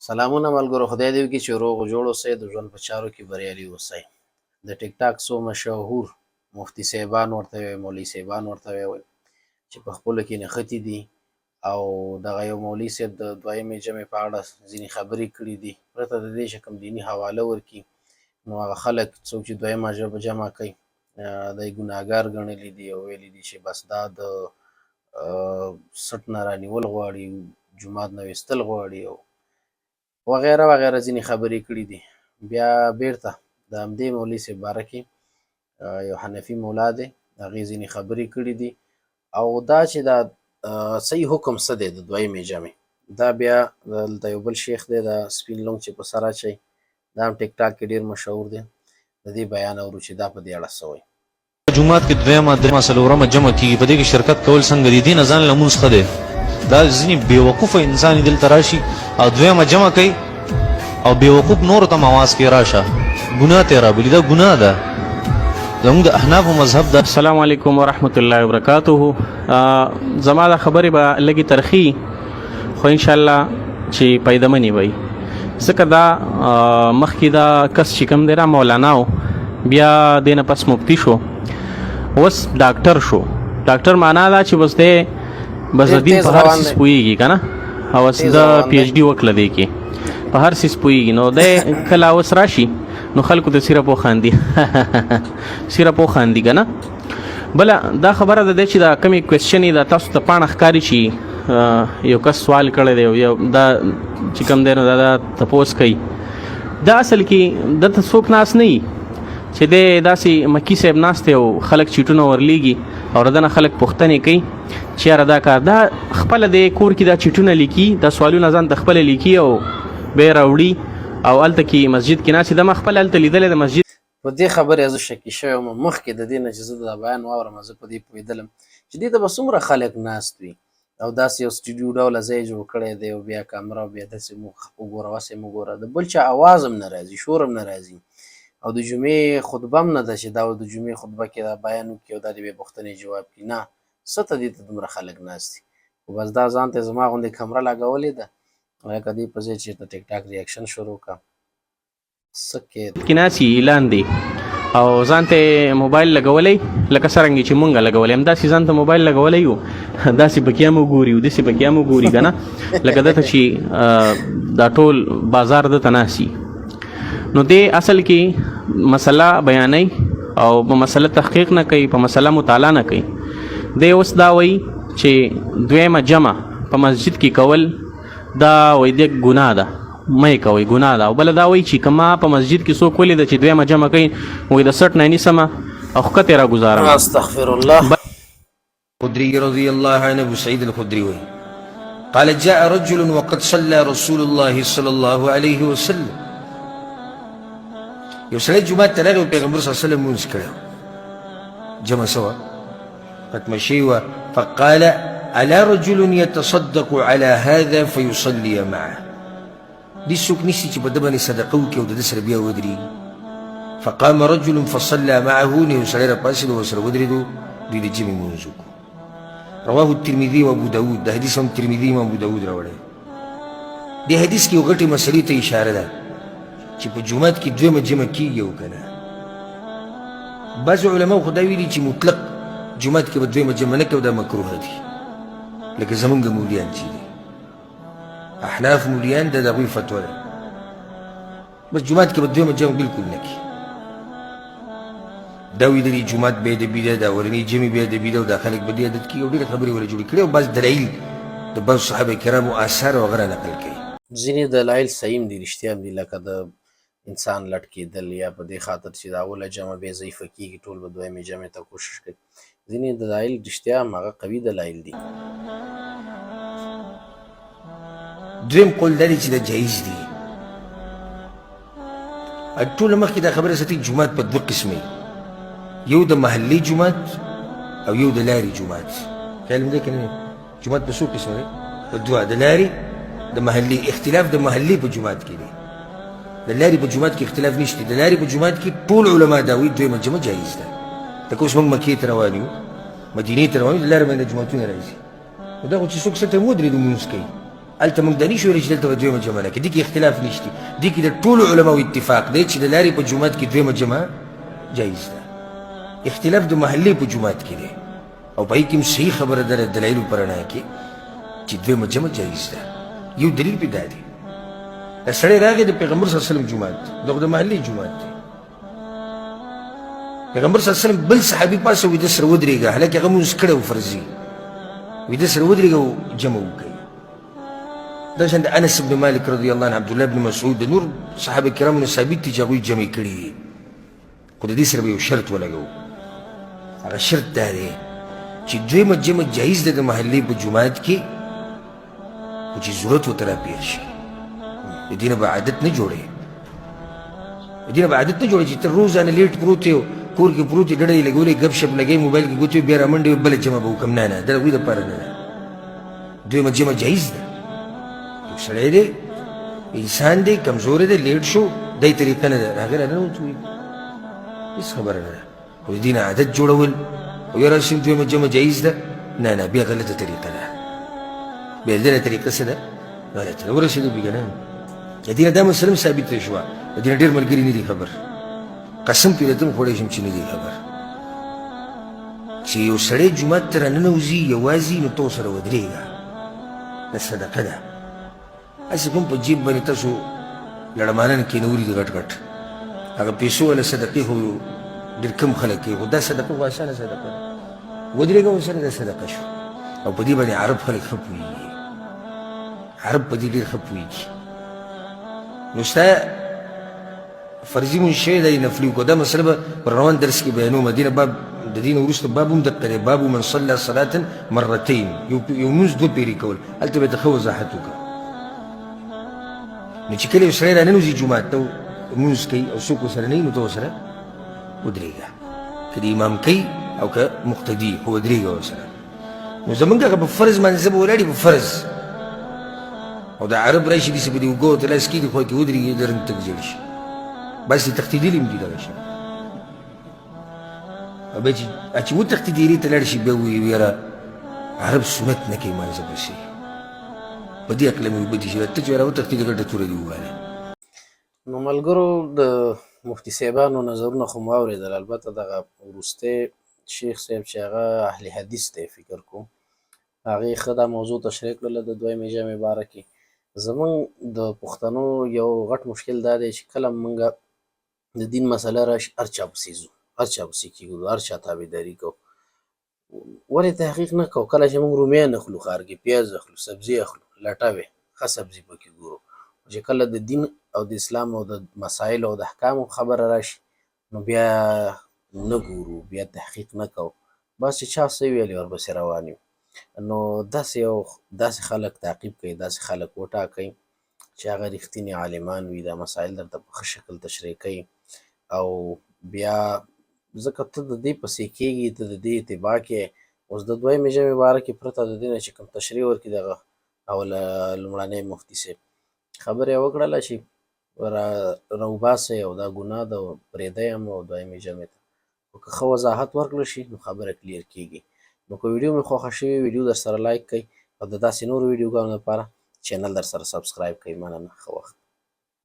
سلامونه ملګرو، خدای دې وکړي چې روغ جوړ اوسئ، د ژوند په چارو کې بریالي اوسئ. د ټیک ټاک څو مشهور مفتي صاحبان ورته وي، مولوي صاحبان ورته وي چې په خپلو کې نښتي دي، او دغه یو مولوي صاحب د دویمې جمع په اړه ځینې خبرې کړې دي، پرته د دې چې کوم دیني حواله ورکړي. نو هغه خلک څوک چې دویمه ژبه جمع کوي دی ګناهګار ګڼلي دي او ویلي دي چې بس دا د سټ نه رانیول غواړي، جومات نه ویستل غواړي او وغیره وغیره ځینې خبرې کړې دي. بیا بیرته د همدې مولوي صاحب باره کې یو حنفي مولا دی، هغې ځینې خبرې کړې دي. او دا چې دا صحیح حکم څه دی د دویمې جمع، دا بیا دلته یو بل شیخ دی، دا سپین لونګ چې په سر اچوي، دا هم ټیک ټاک کې ډېر مشهور دی، د دې بیان اورو چې دا په دې اړه څه وایي. جومات کې دویمه، درېیمه، څلورمه جمع کېږي، په دې کې شرکت کول څنګه دي؟ دې نه ځان له مونځ ښه دی. دا ځینې بېوقوفه انسان دلته راشي او دویمه جمع کوي او بېوقوف نورو ته هم اواز کوي راشه، ګناه ته یې رابولي. دا ګناه ده، زموږ د احنافو مذهب ده. السلام علیکم ورحمت الله وبرکاته. زما دا خبرې به لږې ترخې خو ان شاء الله چې پیدمنې وي، ځکه دا مخکې دا کس چې کوم دی را مولانا و، بیا دې نه پس مفتی شو، اوس ډاکټر شو. ډاکټر معنا دا چې بس دی بس د دین په هر څیز پوهېږي که نه، او اوس د پي ایچ ډي وکړه دی کې په هر څیز پوهېږي. نو دی کله اوس راشي نو خلکو ته صرف وخاندي، صرف وخاندي که نه. بله دا خبره ده چې دا کومې کوېسچنې دا تاسو ته پاڼه ښکاري چې یو کس سوال کړی دی او یو دا چې کوم دی نو دا تپوس کوي، دا اصل کې دلته څوک ناست نه وي چې دی داسې مکي صاحب ناست دی او خلک چیټونه ورلیږي او ردنه خلک پوښتنې کوي چې یاره دا کار دا خپله دی کور کې دا چیټونه لیکي، دا سوالونه ځان ته خپله لیکي او بیا یې راوړي او هلته کې مسجد کې ناست دی. دا ما خپله هلته لیدلی د مسجد. په دې خبرې زه شکي شوی وم مخکې د دې نه چې زه دا بیان واورم، زه په دې پوهېدلم چې دې ته به څومره خلک ناست وي او داسې یو سټډیو ډوله ځای جوړ کړی دی او بیا کامره او بیا داسې مو وګوره هسې مو ګوره، د بل چا اواز هم نه راځي، شور هم نه راځي، او د جمعې خطبه هم نه ده چې دا د جمعې خطبه کې دا بیان وکړي او دا دې بیا پوښتنې جواب کړي. نه، څه ته دې ته دومره خلک ناست دي؟ خو بس دا ځان ته زما غوندې کمره لګولې ده، لکه دې په ځای چې د ټیک ټاک ریاکشن شروع کړه. څه کې کې ناست یي لاندې او ځان ته موبایل لګولی، لکه څرنګه چې مونږ لګولی همداسې ځان ته موبایل لګولی یو، داسې پکې هم وګوري او داسې پکې هم وګوري که نه، لکه دته چې دا ټول بازار دته ناست یي. نو دې اصل کې مسله بیانوي او په مسله تحقیق نه کوي، په مسله مطالعه نه کوي. دی اوس دا وایي چې دویمه جمع په مسجد کې کول دا وایي د ګناه ده، مه یې کوئ، ګناه ده. او بله دا وایي چې که ما په مسجد کې څوک ولیده چې دویمه جمع کوي، وایي د سټ نه یې نیسم او ښکته یې راګوزارم. استغفر الله. خدري رضي الله عنه ابو سعيد الخدري وي قال جاء رجل وقد صلى رسول الله صلى الله عليه وسلم. یو سړی جومات ته راغی او پیغمبر صلی الله علیه وسلم لمونځ کړی، جمع سوه ختمه شوې وه. فقال الا رجل يتصدق على هذا فيصلي معه. دې څوک نشي چې په ده باندې صدقه وکړي او د ده سره بیا ودرېږي. فقام رجل فصلى معه. نو یو سړی راپاڅېدو ورسره ودرېدو، دوی د جمعې لمونځ وکړو. رواه الترمذي وابو داود. د حدیث هم ترمذي امام ابو داود راوړی. دې حدیث کې یو غټې مسلې ته اشاره ده چې په جومات کې دویمه جمع کېږي او که نه. بعضې علماو خو دا ویلي چې مطلق جومات کې به دویمه جمع نه کوي، دا مکروه دي، لکه زمونږ مولیان چې دي، احناف مولیان، دا د هغوی فتوا ده، بس جومات کې به دویمه جمع بالکل نه کوي. دا وایي د دې جومات بې ادبي ده، دا اولنۍ جمع بې ادبي ده او دا خلک به دې عادت کېږي، او ډېرې خبرې ورله جوړې کړي او بعض دلایل د بعضو صحابه کرامو آثار او هغه را نقل کوي. ځینې دلایل صحیح هم دي، رښتیا هم دي، لکه د انسان لټ کېدل یا په دې خاطر چې د اوله جمع بیا ضعیفه کېږي، ټول به دویمې جمع ته کوشش کوي. ځینې دلایل رښتیا هم هغه قوي دلایل دي. دویم قول دا دی چې دا جایز دي. ټول مخکې دا خبره ساتي جومات په دوه قسمه، یو د محلي جومات او یو د لارې جومات. خیال مې دی که نه؟ جومات په څو قسمه دی؟ په دوه، د لارې د محلي. اختلاف د محلي په جومات کې دی، د لارې په جومات کې اختلاف نشته. د لارې په جومات کې ټول علما دا وایي دویمه جمع جایز ده. لکه اوس موږ مکې ته روان یو، مدینې ته روان یو، د لارې باندې جوماتونه راځي، نو دا خو چې څوک څه ټایم ودرېدو لمونځ کوي، هلته موږ دا نشو ویلی چې دلته به دویمه جمع نه کوي. دې کې اختلاف نشته، دې کې د ټولو علماو اتفاق دی چې د لارې په جومات کې دویمه جمع جایز ده. اختلاف د محلې په جومات کې دی، او په هغې کې هم صحیح خبره ده د دلایلو په رڼا کې چې دویمه جمع جایز ده. یو دلیل پې دا دی، دا سړی راغی د پیغمبر صلی الله علیه وسلم جومات، دا خو د محلې جومات دی. پیغمبر صلی الله علیه وسلم بل صحابي پاسه ویده سره ودرېږه، هلکه هغه مونځ کړی و فرضي، ویده سره ودرېږه او جمع وکړي. دا شان د انس بن مالک رضی الله عنه، عبدالله بن مسعود، د نور صحابه کرامو نه ثابت دي چې هغوی جمع کړي دي. خو د دې سره به یو شرط ولګوو، هغه شرط دا دی چې دویمه جمع جایز ده د محلې په جومات کې، خو چې ضرورت ورته راپېښ شي. د دې نه به عادت نه جوړوي، د دې نه به عادت نه جوړوي چې ته روزانه لیټ پروت یې، کور کې پروت یې، ډډه یې لګولې، ګپ شپ لګوې، موبایل کې ګوتې، بیا رامنډې، بله جمع به وکړم. نه نه، دا د هغوی دپاره نه ده. دویمه جمع جایز ده. یو سړی دی، انسان دی، کمزوری دی، لیټ شو، دا یې طریقه نه ده، راغی راننوت، هېڅ خبره نه ده. خو د دې نه عادت جوړول او یاره سیم دویمه جمع جایز ده، نه نه، بیا غلطه طریقه ده. بیا دغه طریقه څه ده؟ غلطه ده. ورسېدو بیا که نه؟ د دې نه دا مسله هم ثابته شوه، د دې نه ډېر ملګري نه دي خبر، قسم پرې درته هم خوړی شم چې نه دي خبر، چې یو سړی جومات ته راننوځي یوازې، نو ته ورسره ودرېږه، دا صدقه ده. هسې کوم په جیب باندې تاسو لړمانان کېنولي دي غټ غټ، هغه پیسو والا صدقې خو ډېر کم خلک کوي، خو دا صدقه خو اسانه صدقه ده، ودرېږه ورسره، دا صدقه شو. او په دې باندې عرب خلک ښه پوهېږي، عرب په دې ډېر ښه پوهېږي. نو ستا فرضي مونځ شوی دی، نفلي وکړه. دا مسله به په روان درس کې بیانوم. دې نه باب د دې نه وروسته باب هم دقه دی، باب من صلی صلاة مرتین، یو مونځ دوه پیرې کول، هلته به ته ښه وضاحت وکړه. نو چې کله یو سړی راننوځي جومات ته مونځ کوي او څوک ورسره نه وي، نو ته ورسره ودرېږه، که د امام کوي او که مقتدي، خو ودرېږه ورسره. نو زمونږ هغه په فرض باندې زه به ولاړ په فرض، او د عرب راشي داسې په دې اوږو ته لاس کېږدي، خوا کې ودرېږي، د رنګ تک زیړ شي، بس دې تښتېدلي هم دي دغه شی. او بیا چې وتښتي دیرې ته لاړ شي، بیا وایي یاره عرب سنت نه کوي مانځه پسې، په دې عقله مې اوبه دي شي، ته چې راوتښتېدې غټه توره دې وواله. نو ملګرو د مفتي صاحبانو نظرونه خو مو واورېدل، البته دغه وروستی شیخ صاحب چې هغه اهل حدیث دی فکر کوم، هغې ښه دا موضوع تشریح کړله د دویمې جمع باره کې. زمونږ د پښتنو یو غټ مشکل دا دی چې کله مونږ د دین مسله راشي هر چا پسې ځو، هر چا پسې کېږو، هر چا تابعداري کوو، ولې تحقیق نه کوو؟ کله چې موږ رومیان اخلو ښار کې، پیاز اخلو، سبزي اخلو، لټه وي ښه سبزي پکې ګورو، خو چې کله د دین او د اسلام او د مسایلو او د احکامو خبره راشي نو بیا نه ګورو، بیا تحقیق نه کوو، بس چې چا څه ویلي ورپسې روان یو. نو داسې یو داسې خلک تعقیب کړئ، داسې خلک وټاکئ چې هغه رښتیني عالمان وي، دا مسایل درته په ښه شکل تشریح کوي، او بیا ځکه ته د دې پسې کېږي، ته د دې اتباع کې. اوس د دویمې ژبې باره کې پرته د دې نه چې کوم تشریح ورکړي دغه او لومړنی مفتي صاحب خبره یې وکړله چې را راوباسئ او دا ګناه ده او پرېږدئ هم او دویمې ژبې ته، خو که ښه وضاحت ورکړل شي نو خبره کلیر کېږي. نو که ویډیو مې خوښه شوې، ویډیو در سره لایک کړئ او د داسې نورو ویډیوګانو لپاره چینل در سره سبسکرایب کړئ. مننه، ښه وخت.